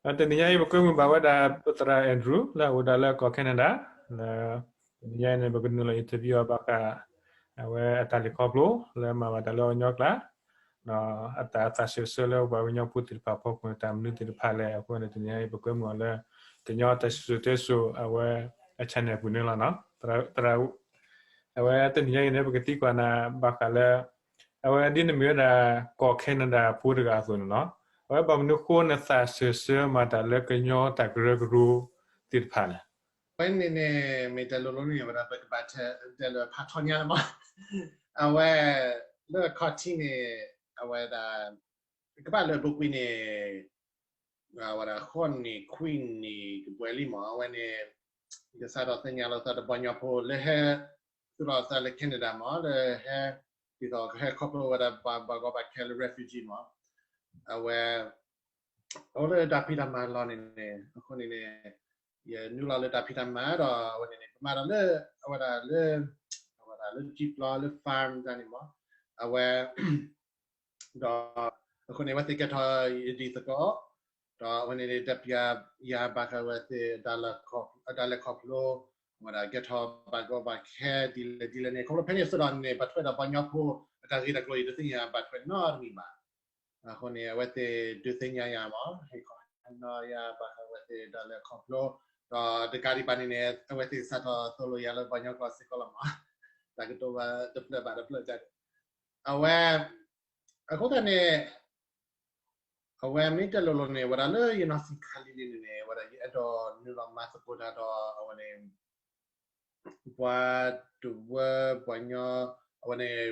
တနံၤညါအံၤ ပကွဲမုာ်ဘၣ်ဝဲဒၣ် ပသရၣ် Andrew လၢအအိၣ်ဒၣ်လၢကီၢ် Canada လၢ တနံၤညါအံၤန့ၣ် ပကနုာ်လီၤ interview အီၤဘၣ်ဃး အဝဲအတၢ်လဲၤခီဖျိ လၢမၤဘၣ်တၢ်လၢအီၤကညီကျါ ဒီးအတၢ်သးစၢၢ်ဆၢလၢပှၤကညီဖိသ့ၣ်တဖၣ်အဖီခိၣ်န့ၣ် တၢ်မနုၤသ့ၣ်တဖၣ်လဲၣ်. အဃိန့ၣ် တနံၤညါအံၤ ပကွဲမုာ်အီၤလၢ ကညီတၢ်စံၣ်စိၤတဲစိၤအဝဲအ channel အပူၤန့ၣ်လီၤ. သရၣ် အဝဲတနံၤညါအံၤန့ၣ် ပကသံကွၢ်နၤဘၣ်ဃးလၢ အဝဲဒ်နမ့ၢ်ဝဲဒၣ်ကီၢ် Canada ဖိတဂၤအသိးန့ၣ်လီၤ. အဝဲဘၣ်မနုၤအဃိ နသးစၢၢ်ဆၢမၤတၢ်လၢကညီတၢ်ကရၢကရိသ့ၣ်တဖၣ်လဲၣ်. အဝဲန့ၣ်န့ၣ် မ့ၢ်တဲလိၤလိၤန့ၣ် အဝဲဒၣ်ပကဘၣ်တဲလၢဖးထီညါလီၤမး. အဝဲ လၢအခီၣ်ထံးန့ၣ် အဝဲဒၣ် ကဘၣ်လၢအပူၤကွံာ်န့ၣ် အဝဲဒၣ်ဃိးနံၣ်ခွံနံၣ်ကဘှဲလံမး. အဝဲန့ၣ် ယစးထီၣ်သ့ၣ်ညါလိာ်သးဒီးပှၤကညီဖိလၢဟဲ သူၣ်လီၤသးလၢ Canada မး လၢဟဲ ဒ်သိးကဟဲခီဖျိဝဲဒၣ်ဘၣ် ဘၣ်ကီဘၣ်ခဲလၢ refugee မး. အဝဲ အိၣ်လၢတၢ်ဖံးတၢ်မၤလီၢ်န့ၣ်န့ၣ် အဃိန့ၣ်န့ၣ် ယနုာ်လီၤလၢတၢ်ဖံးတၢ်မၤဒီး အဝဲန့ၣ်န့ၣ် ပမၤဒီးလၢ အဝဲဒၣ်လၢ အဝဲဒၣ်လၢကံပျီလၢ farm တၢ်န့ၣ်မး. အဝဲ ဒီး အဃိန့ၣ် အဝဲသ့ၣ်ကဲထီၣ်ယဒ်သကိး ဒီးအဝဲန့ၣ်န့ၣ် တဲပျးယၤဘၣ်ဃးဝဲသ့ၣ် အတၢ်လဲၤခီဖျိ အဝဲဒၣ်ကဲထီၣ်ဘၣ်ကီဘၣ်ခဲဒ်လဲၣ်ဒ်လဲၣ်န့ၣ် ခီဖျိဖဲန့ၣ်အသိးဒီးန့ၣ် ဘၣ်ထွဲဒီးပှၤကညီဖိ အတၢ်ဂ့ၢ်တၢ်ကျိၤအံၤ တသ့ၣ်ညါဘၣ်ထွဲနီတမံၤဘၣ်. အဃိန့ၣ် အဝဲသ့ၣ်ဒုးသ့ၣ်ညါယၤမး ဟ့ၣ်ခီဟ့ၣ်နီၤယၤဘၣ်ဃးဝဲသ့ၣ်တၢ်လဲၤခီဖျိ ဒီးတကးဒံးဘၣ်န့ၣ်န့ၣ် အဝဲသ့ၣ်စးထီၣ်သိၣ်လိယၤလၢပှၤကညီကျိာ်စ့ၢ်ကီးလီၤမး. တၢ်ကတိၤဘၣ်တဖျၢၣ်ဘၣ်တဖျၢၣ်န့ၣ် အဝဲ အဃိသတးန့ၣ် အဝဲမ့ၢ်တဲလိၤလိၤန့ၣ် ဝဲဒၣ်လၢယနီၢ်ဆံးခါလံလံန့ၣ်န့ၣ် ဝဲဒၣ်ယအဲၣ်ဒိးနုာ်လီၤမၤသကိးတၢ်ဒီး အဝဲန့ၣ် ပှၤတဝၢပှၤညီ အဝဲန့ၣ်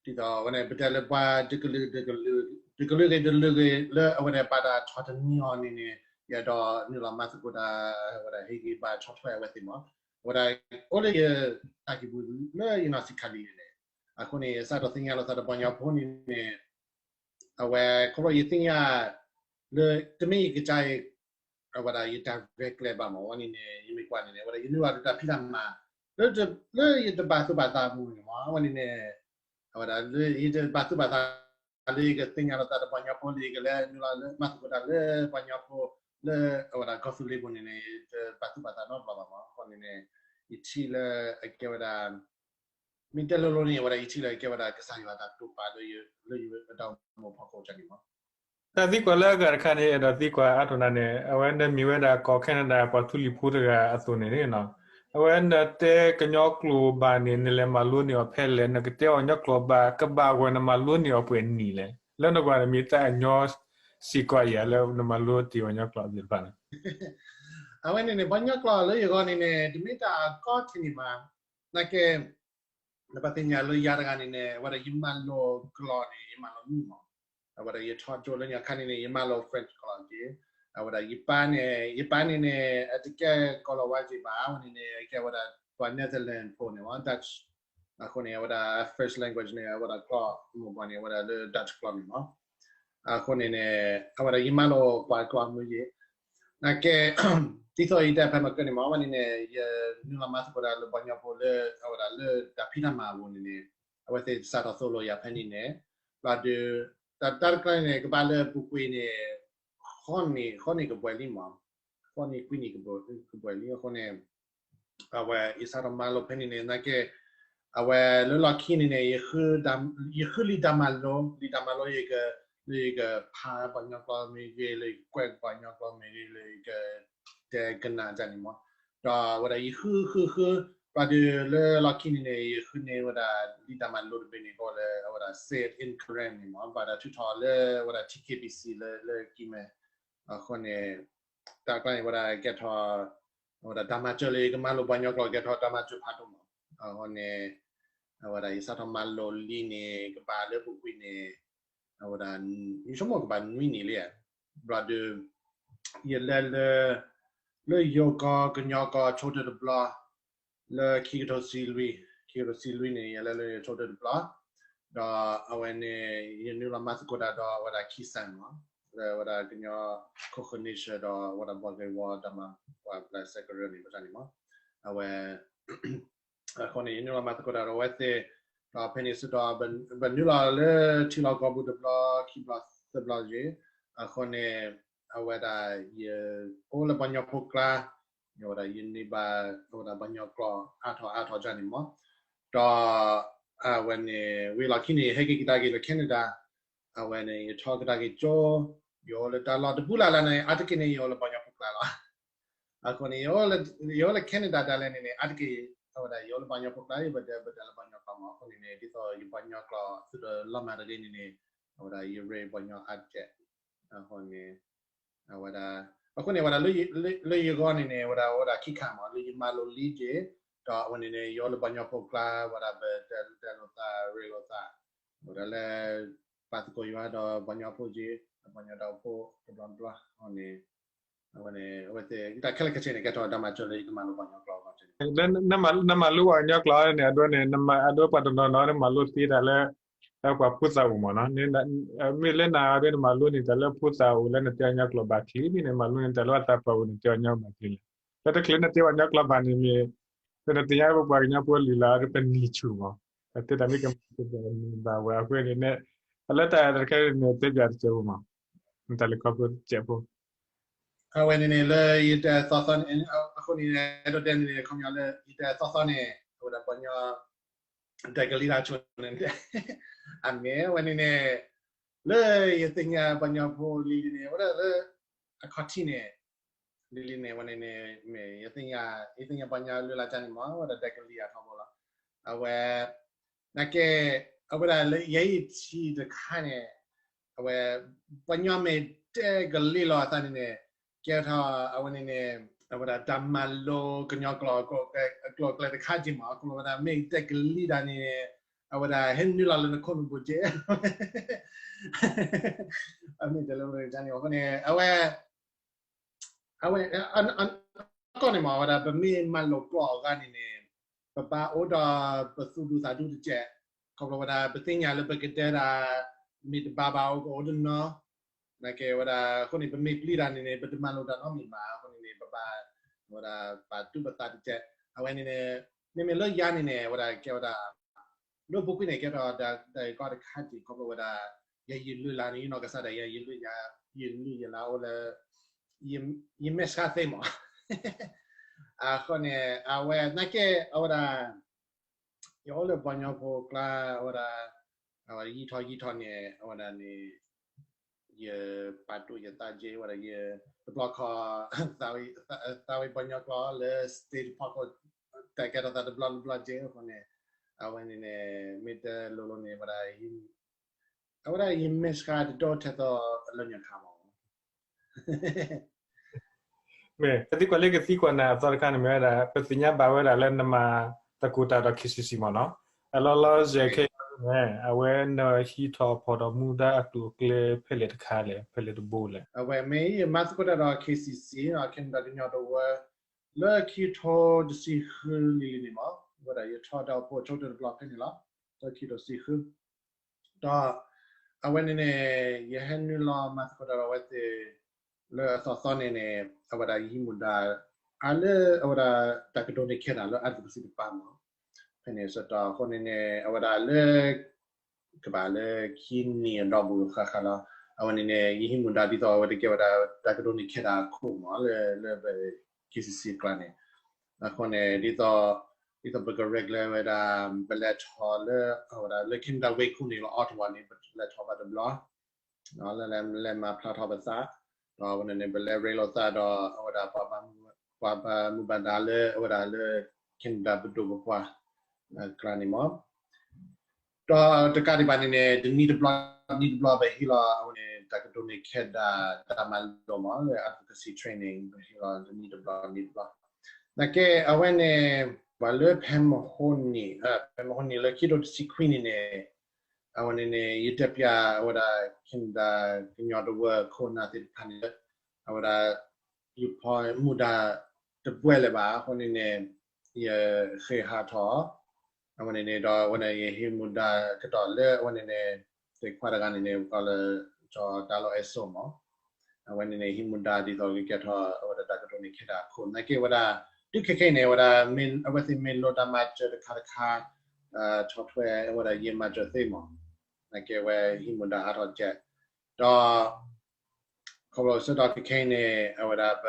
ဒ်သိးအဝဲန့ၣ် ပတဲလၢပှၤတကလုာ် တကလုာ်ဂ့ၤတကလုာ်ဂ့ၤ လၢအဝဲဒၣ်ဘၣ်တၢ်ထီၣ်တနံၤအီၤန့ၣ်န့ၣ် ယအဲၣ်ဒိးနုာ်လီၤမၤသကိးတၢ် အဝဲဒၣ်ဟ့ၣ်ဂံၢ်ဘါဆီၣ်ထွဲအဝဲသ့ၣ်မး. အဝဲဒၣ်အိၣ်လၢယတၢ်ကံၢ်ပူၤလၢယနီၢ်ဆံးခါလံန့ၣ် အဃိန့ၣ် ယစးထီၣ်သ့ၣ်ညါလိာ်သးဒီးပှၤကညီဖိန့ၣ်န့ၣ် အဝဲခီဖျိယသ့ၣ်ညါ လၢတမ့ၢ်ယကစၢ် အဝဲဒၣ်ယတၢ်ရဲၣ်ကျဲၤဘၣ်မး ဝဲန့ၣ်န့ၣ် ယမ့ၢ်ကွၢ်န့ၣ်န့ၣ် အဝဲဒၣ်ယနုာ်လီၤဒီးတၢ်ဖံးတၢ်မၤ လၢ လၢယတဘၣ်သူၣ်ဘၣ်သးအပူၤန့ၣ်မး အဝဲန့ၣ်န့ၣ် အဝဲဒၣ်လၢယတဘၣ်သူၣ်ဘၣ်သး လၢယကသ့ၣ်ညါလိာ်သးဒီးပှၤကညီဖိ လၢယကလဲၤနုာ်လီၤလၢမၤသကိးတၢ်လၢပှၤကညီဖိ လၢအဝဲဒၣ်ကီၢ်သူလ့ၤပူၤန့ၣ်န့ၣ် ယတဘၣ်သူၣ်ဘၣ်သးနီတဘျီဘၣ်မး အဃိန့ၣ်န့ၣ် ယထံၣ်လၢအကဲဝဲဒၣ် မ့ၢ်တဲလိၤလိၤန့ၣ် အဝဲဒၣ်ယထံၣ်လၢအကဲဝဲဒၣ်ကစၢ်ယွၤတၢ်တိာ်ပာ်လၢယတၢ်အိၣ်မူအဖီခိၣ်န့ၣ်မး. တၢ်သံကွၢ်လၢအဂၤတခါန့ၣ် အဲၣ်ဒိးသံကွၢ်အါထီၣ်နၤန့ၣ် အဝဲနမ့ၢ်ဝဲဒၣ်ကီၢ် Canada ပှၤထူလံၤဖိတဂၤအသိးန့ၣ်န့ၣ် အဝဲနတဲကညီကျိာ်ဘၣ်န့ၣ် နလဲၤမၤလိန့ၢ်အီၤဖဲလဲၣ်, နကတဲအီၤကညီကျိာ်ဘၣ် ကဘၣ်အဂီၢ် နမၤလိန့ၢ်အီၤပှဲၤနံၣ်လဲၣ်, လၢနကွၢ်န့ၣ်မ့ၢ်တၢ်အညီစ့ၢ်ကီးဧါ လၢနမၤလိတ့ၢ်အီၤကညီကျိာ်သ့ၣ်တဖၣ်န့ၣ်. အဝဲန့ၣ်န့ၣ် ပှၤကညီကျိာ်လၢယဂီၢ်န့ၣ်န့ၣ် တမ့ၢ်တၢ်အကီထဲန့ၣ်ဘၣ်. နာ်က့ နဘၣ်သ့ၣ်ညါလၢယၤတဂၤန့ၣ်န့ၣ် အဝဲဒၣ်ယမၤလိကျိာ်န့ၣ် ယမၤလိနံၣ်မး. အဝဲဒၣ်ယထီၣ်ကၠိလၢညါခါန့ၣ်န့ၣ် ယမၤလိ French ကျိာ်က့ၤ. အဝဲဒၣ်ယပၢ်န့ၣ် ယပၢ်န့ၣ်န့ၣ် အတကဲကီၢ်လီၤဝါက့ၤဘၣ် အဝဲန့ၣ်န့ၣ် အကဲဝဲဒၣ်ပှၤ Netherlands ဖိန့ၣ်မး Dutch. အဃိန့ၣ် အဝဲဒၣ် first language န့ၣ် အဝဲဒၣ်ကျိာ်မိၢ်ပှၢ်န့ၣ် အဝဲဒၣ်လၢ Dutch ကျိာ်န့ၣ်မး. အဃိန့ၣ်န့ၣ် အဝဲဒၣ်ယမၤလိပှၤကျိာ်မုၢ်ယ့ၣ် နာ်က့ ဒ်သိးယတဲဖဲမ့ၢ်ကၢန့ၣ်မး အဝဲန့ၣ်န့ၣ် ယနုာ်လီၤမၤသကိးတၢ်လၢပှၤကညီဖိလၢ အဝဲဒၣ်လၢတၢ်ဖံးတၢ်မၤအပူၤန့ၣ်န့ၣ် အဝဲသ့ၣ်စးထီၣ်သိၣ်လိယၤဖဲန့ၣ်န့ၣ် ဘၣ်ဒီး တၢ်တၢ်တခါန့ၣ် ကဘၣ်လၢပူၤကွံာ်န့ၣ် ဃိးနံၣ် ဃိးနံၣ်ကဘှဲလံမး, ဃိးနံၣ်ခွံနံၣ်ကဘှဲလံ အဃိန့ၣ် အဝဲ ယစးထီၣ်မၤလိဖဲန့ၣ်န့ၣ် နာ်က့ အဝဲလၢလီၢ်ခံန့ၣ်န့ၣ် ယဃုလံာ်တၢ်မၤလိ, လံာ်တၢ်မၤလိယက, လၢယကဖးပှၤကညီကျိာ်မ့ၢ်ဂ့ၤ, လၢယကကွဲးပှၤကညီကျိာ်မ့ၢ်ဂ့ၤ, လၢယကတဲကနၣ်တၢ်န့ၣ်မး, ဒီးအဝဲဒၣ်ယဃုဃုဃု, ဘၣ်ဒီးလၢလီၢ်ခံန့ၣ်န့ၣ် ယဃုန့ၢ်ဝဲဒၣ်လံာ်တၢ်မၤလိတဘ့ၣ်န့ၣ် ကီးလၢအဝဲဒၣ် Say It in Karen န့ၣ်မး, ဘၣ်ဒီးထုးထီၣ်လၢအဝဲဒၣ် T K B C လၢ လၢကံၢ်မဲ, အဃိန့ၣ် တၢ်ကျါန့ၣ် အဝဲဒၣ်ကဲထီၣ် အဝဲဒၣ်တၢ်မၤစၢၤလၢယကမၤလိပှၤကညီကျိာ် ကဲထီၣ်တၢ်မၤစၢၤဖးဒိၣ်မး, အဃိန့ၣ် အဝဲဒၣ်ယစးထီၣ်မၤလိလံာ်န့ၣ် ကဘၣ်လၢပူၤကွံာ်န့ၣ် အဝဲဒၣ် ယဆိကမိၣ်ကဘၣ်နွံနံၣ်လံဧါ, ဘၣ်ဒီး ယလဲၤလၢ လၢယိၤကီၢ်ကညီကီၢ်ဆိကတၢၢ်တဘျီ လၢခံကထိဆံလွံၢ်, ခံကထိဆံလွံၢ်န့ၣ် ယလဲၤလၢဆိကတၢၢ်တဘျီ, ဒီးအဝဲန့ၣ် ယနုာ်လီၤမၤသကိးတၢ်ဒီးအဝဲဒၣ် Kisan မး, လၢအဝဲဒၣ်ကညီ Khokhé Nation ဒီးအဝဲဒၣ် ဘီက့ၤဝီ တၢ်မၤပှၤပျၢ်စဲကရၢန့ၣ် ပတၢ်န့ၣ်မး, အဝဲ အဃိန့ၣ် ယနုာ်လီၤမၤသကိးတၢ်ဒီးအဝဲသ့ၣ်, ဒီးဖဲန့ၣ်ဆၢကတီၢ် ပနုာ်လီၤလၢထံလီၢ်ကီၢ်ပူၤတဘျီ ခံဘျီသၢဘျီယ့ၣ်, အဃိန့ၣ် အဝဲဒၣ် ယအိၣ်လၢပှၤကညီဖိကျါ, အဝဲဒၣ်ယန့ၢ်ဘၣ် အဝဲဒၣ်ပှၤကညီကျိာ်အါထီၣ်အါထီၣ်ဒ်န့ၣ်မး, ဒီး အဝဲန့ၣ် ဝံၤလီၢ်ခံန့ၣ် ဟဲက့ၤကဒါက့ၤလၢ Canada, အဝဲန့ၣ် ယထီၣ်ကဒါက့ၤကၠိ, ယအိၣ်လၢတၢ်လီၢ်တပူၤလၢ်လၢ်န့ၣ် အါတက့ၢ်န့ၣ် ယအိၣ်လၢပှၤကညီဖိကျါလီၤ. အဃိန့ၣ် ယအိၣ်လၢ Canada ဒၣ်လဲာ်န့ၣ်န့ၣ် အါတက့ၢ် အဝဲဒၣ် ယအိၣ်လၢပှၤကညီဖိကျါ ယပတဲပတဲလၢပှၤကညီကျိာ်မး, အဃိန့ၣ်န့ၣ် ဒ်သိးယပှၤကညီကျိာ်သုးဒီးလီၤမၢ်တဂ့ၤန့ၣ်န့ၣ် အဝဲဒၣ်ယရ့ပှၤကညီအါကဲး, အဃိန့ၣ် အဝဲဒၣ် အဃိန့ၣ် ဝဲဒၣ် လၢယဂီၢ်န့ၣ်န့ၣ် ဝဲဒၣ် အိၣ်ဒၣ်ခံခါမး လၢယမၤလိလံက့ၤ, ဒီးအဝဲန့ၣ်န့ၣ် ယအိၣ်လၢပှၤကညီဖိကျါ ဝဲဒၣ် ပတဲတဲလိာ်သး ရ့လိာ်သး ဝဲဒၣ်လၢ ပာ်သကိးယွၤဒီးပှၤကညီဖိက့ၤ ပှၤကညီတၢ်အိၣ်ဖှိၣ်တဘျီတဘျီန့ၣ်, အဝဲန့ၣ် အဝဲသ့ၣ် တၢ်ခဲလၢာ်ခဲဆ့န့ၣ် ကဲထီၣ်တၢ်မၤစၢၤလၢယကမၤလိပှၤကညီကျိာ်အဂီၢ်န့ၣ်, နမၤလိပှၤကညီကျိာ်န့ၣ် အဒိန့ၣ် အဒိပှၤတနီၤနီၤန့ၣ် မၤလိသ့တၢ်လၢ ပှၤဖိသၣ်အိၣ်မးနီၤ, မ့ၢ်လၢနၤဒ်နမၤလိန့ၣ် တၢ်လၢဖိသၣ်အိၣ်လၢနတဲပှၤကညီကျိာ်ဘၣ်ချံးန့ၣ် မၤလိန့ၣ် တၢ်လၢအသးပှၢ်အိၣ်န့ၣ် တဲပှၤကညီဘၣ်ချံးလဲၣ်, လၢတချုးနတဲပှၤကညီကျိာ်ဘၣ်န့ၣ်မ့ၢ် ပနသ့ၣ်ညါပပှၤကညီဖိလံာ်လၢအပနံၤဆူၣ်မး, တၢ်တဲတၢ်မ့ၢ်ကမၤဘၣ်ဝဲအဃိန့ၣ် လၢတၢ်တခါန့ၣ် တဲပၠးတစဲးဖိမး, နတၢ်လဲၤခီဖျိတစဲးဖိ အဝဲန့ၣ်န့ၣ် လၢယတဲသီသီန့ၣ် အဃိန့ၣ် အဲၣ်ဒိးတဲန့ၣ် ခီပညီလၢ ယတဲသီသီန့ၣ် အဝဲဒၣ်ပှၤကညီ တဲကလံၤတၢ်ဆိန့ၣ် အမ့ၢ်ဝဲန့ၣ်န့ၣ် လၢယသ့ၣ်ညါပှၤကညီဖိလံၤလံၤန့ၣ် အဝဲဒၣ်လၢ အခီၣ်ထံးန့ၣ် လံၤလံၤန့ၣ် ဝဲန့ၣ်န့ၣ် မ့ၢ်ယသ့ၣ်ညါ ယသ့ၣ်ညါပှၤကညီလၢလၢ်ကၢ်န့ၣ်မ့ၢ် အဝဲဒၣ်တဲကလံၤအါထီၣ်ဖိလီၤ. အဝဲ နာ်က့ အဝဲဒၣ်လၢယဲယထံၣ်တခါန့ၣ် အဝဲ ပှၤကညီမ့ၢ်တဲကလံၤလီၤအသးန့ၣ်န့ၣ် ကဲထီၣ်အဝဲန့ၣ်န့ၣ် အဝဲဒၣ်တၢ်မၤလိကညီကျိာ် အကျိၤအကျဲတခါက့ၤမး အကျိၤဝဲဒၣ်မ့ၢ်တဲကလံၤတၢ်န့ၣ် အဝဲဒၣ်ဟဲနုာ်လီၤလၢနခိၣ်နူာ်ပူၤက့ၤ အမ့ၢ်တဲလၢန့ၣ် အဃိန့ၣ် အဝဲ အဝဲ ကီၢ်န့ၣ်မ့ၢ်ဝဲဒၣ် ပမ့ၢ်မၤလိာ်ကျိာ်အဂၤန့ၣ်န့ၣ် ပဘၣ်အိၣ်ဒီးပသူၣ်ဒူသးဒူတက့ၢ်. ခီဖျိဝဲဒၣ် ပသ့ၣ်ညါလၢပကတဲဒၣ် မ့ၢ်တဘၣ်ဘၣ်အိၣ်ကအိၣ်တနီၤ နာ်က့ဝဲဒၣ် အဃိန့ၣ် ပမ့ၢ်ပျံၤတၢ်န့ၣ်န့ၣ် ပတမၤလိာ်တၢ်နီတမံၤဘၣ်. အဃိန့ၣ်န့ၣ် ပဘၣ် ဝဲဒၣ်ပာ်သူၣ်ပာ်သးတက့ၢ်. အဝဲန့ၣ်န့ၣ် မ့မ့ၢ်လၢယၤန့ၣ်န့ၣ် ဝဲဒၣ်ကဲဝဲဒၣ် လၢပူၤကွံာ်န့ၣ် ကဲထီၣ်တၢ်ဂ့ၢ်ကီတခါက့ၤ ခီဖျိဝဲဒၣ် ယဲယလုၢ်လၢ်န့ၣ် ယနီၢ်ကစၢ်ဒၣ်ယဲ ယလုၢ်ယလၢ်အိၣ်လၢ ယမဲာ်ဆှးသ့မး အဃိန့ၣ် အဝဲနာ်က့ အဝဲဒၣ် ယအိၣ်လၢပှၤကညီဖိကျါ အဝဲဒၣ် အဝဲယံာ်ထီၣ်ယံာ်ထီၣ်န့ၣ် အဝဲဒၣ်န့ၣ် ယပာ်ဒိၣ်ယသးက့ၤ အဝဲဒၣ်ယ တဘျီခီ သးဝံၣ်ပှၤကညီကျိာ်လၢ state ဖီခိၣ် တၢ်ကဲထီၣ်သးတဘျီတဘျီက့ၤအဃိန့ၣ် အဝဲန့ၣ်န့ၣ် မ့ၢ်တလိၤလိၤန့ၣ် ဝဲဒၣ် အဝဲဒၣ်ယမဲာ်ဆှးတဒိၣ်ထဲသိးလၢညါခါမး မ့ၢ် ကသံကွၢ်လၢကသံကွၢ်နၤအသီတခါန့ၣ် မ့ၢ်ဝဲဒၣ် ပသ့ၣ်ညါဘၣ်ဝဲဒၣ်လၢနမၤသကိးတၢ်ဒီး K C C မ့ၢ်နီၤ, အလီၤလီၤဆဲးခဲအံၤန့ၣ် အဝဲနဟံးထီၣ်ဖီၣ်ဒီးမူဒါအကျိၤအကျဲဖဲလဲၣ်တခါလဲၣ် ဖဲလဲၣ်တဘိလဲၣ်. အဝဲမ့ၢ်ယမၤသကိးတၢ်ဒီး K C C ဒီး Canada ကညီတဝၢ လၢခံထိတဆံဃုလံၤလံၤန့ၣ်မး အဝဲဒၣ်ယထီၣ်တၢ်အိၣ်ဖှိၣ်အဆိကတၢၢ်တဘျီဖဲန့ၣ်လီၤ. လၢခံထိတဆံဃု ဒီး အဝဲန့ၣ်န့ၣ် ယဟဲနုာ်လီၤမၤသကိးတၢ်ဒီးအဝဲသ့ၣ် လၢအသီသီန့ၣ်န့ၣ် အဝဲဒၣ်ယဟံးမူဒါ အါလၢအဝဲဒၣ်တၢ်ကဒိးန့ၢ်ခဲဒၣ်လၢ advocacy တပၤမး ဖဲန့ၣ်စ့ၢ်ကီး အဃိန့ၣ်န့ၣ် အဝဲဒၣ်လၢ ကဘၣ်လၢခံနံၣ်အဒီပုၢ်ဃၣ်ဃၣ်လီၤ. အဝဲန့ၣ်န့ၣ် ယဟံးမူဒါဒ်သိးအဝဲတကဲဝဲဒၣ်တၢ်ကဒိးန့ၢ်ခဲဒၣ်အခိၣ်မး လၢ လၢ K C C အကျါန့ၣ် အဃိန့ၣ် ဒ်သိး ဒ်သိးပက regular ဝဲဒၣ် ပလဲၤထီၣ်လၢ အဝဲဒၣ်လၢ Canada ဝ့ၢ်ခိၣ်န့ၣ်လီၤ Ottawa န့ၣ် ပလဲၤထီၣ်ဘၣ်တဘျီ လၢလဲၤမၤဖျါထီၣ်ပသး ဒီးအဝဲန့ၣ်န့ၣ် ပလဲၤရ့လိာ်သးဒီး အဝဲဒၣ် ပှၤဘၣ်မူဘၣ်ဒါလၢ အဝဲဒၣ်လၢ Canada ပဒိၣ်ပပှၢ် အကျါန့ၣ်မး ဒီးတကးဒံးဘၣ်န့ၣ်န့ၣ် တနံၣ်တဘျီ နံၣ်တဘျီ ပဟ့ၣ်လီၤ အဝဲန့ၣ် တၢ်ကဒိးန့ၢ်ခဲဒၣ် တၢ်မၤလိမး လၢ advocacy training ပဟ့ၣ်လီၤတနံၣ်တဘျီ နံၣ်တဘျီ နာ်က့ အဝဲန့ၣ် ပှၤလၢဖဲမဟိန့ၣ် ဖဲမဟိန့ၣ်လၢခံထိတဆံခွံန့ၣ်န့ၣ် အဝဲန့ၣ်န့ၣ် ယတဲပၠးအဝဲဒၣ် Canada ကညီတဝၢခိၣ်နၢ်သ့ၣ်တဖၣ်န့ၣ် အဝဲဒၣ် ယဖီမူဒါတပှဲၤလၢၤဘၣ် အဃိန့ၣ်န့ၣ် ယဃ့ဟးထီၣ် အဝဲန့ၣ်န့ၣ်ဒီး အဝဲန့ၣ်ယဟံးမူဒါကတီၢ်လၢအဝဲန့ၣ်န့ၣ် သ့ၣ်ခွါတဂၤန့ၣ်န့ၣ် ပကိးလၢ ကၠီၤတၢ်လီၢ်အဲၣ်စိမး အဝဲန့ၣ်န့ၣ် ဟံးမူဒါဒ်သိးကကဲထီၣ် အဝဲဒၣ်တၢ်ကဒိးန့ၢ်ခဲဒၣ်အခိၣ် နာ်က့ဝဲဒၣ် တုၤခဲခဲအံၤန့ၣ် အဝဲသ့ၣ်မ့ၢ်လိၣ်တၢ်မၤစၢၤတခါတခါ ဆီၣ်ထွဲအဝဲဒၣ်ယမၤစၢၤသ့မး နာ်က့ဝဲဟံးမူဒါအါထီၣ်ကဲး ဒီး ခီဖျိဆၢကတီၢ်ခဲခဲအံၤန့ၣ် အဝဲဒၣ်ပ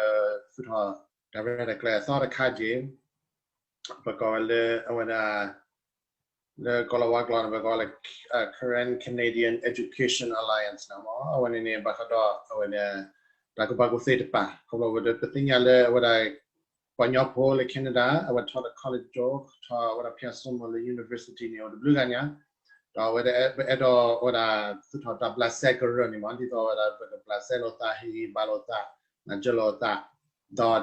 သူၣ်ထီၣ်တၢ်ရဲၣ်တၢ်ကျဲၤအသီတခါက့ၤ ပကိးဝဲလၢအဝဲဒၣ် လၢကီၢ်လီၤဝါကျိာ်န့ၣ် ပကိးလၢ Karen Canadian Education Alliance န့ၣ်မ့ၢ် အဝဲန့ၣ်န့ၣ် ဘၣ်ဃးဒီးအဝဲန့ၣ် တၢ်ကူၣ်ဘၣ်ကူၣ်သ့တဖၣ် ခီဖျိပသ့ၣ်ညါလၢအဝဲဒၣ် ပှၤကညီဖိလၢ Canada အဝဲထီၣ်လၢ college ကၠိ ထီၣ်အဝဲဒၣ်ဖၠၣ်စိမိၤလၢ university န့ၣ် အိၣ်တဘျုးဂၤညါ ဒီးအဝဲဒၣ်ပအဲၣ်ဒိးဝဲဒၣ်သူၣ်ထီၣ်တၢ်ဘျးစဲကရၢန့ၣ်မ့ၢ် ဒ်သိးဝဲဒၣ်ပကဘျးစဲလိာ်သး ဟ့ၣ်ဂံၢ်ဟ့ၣ်ဘါလိာ်သး နၢ်ကၢလိာ်သး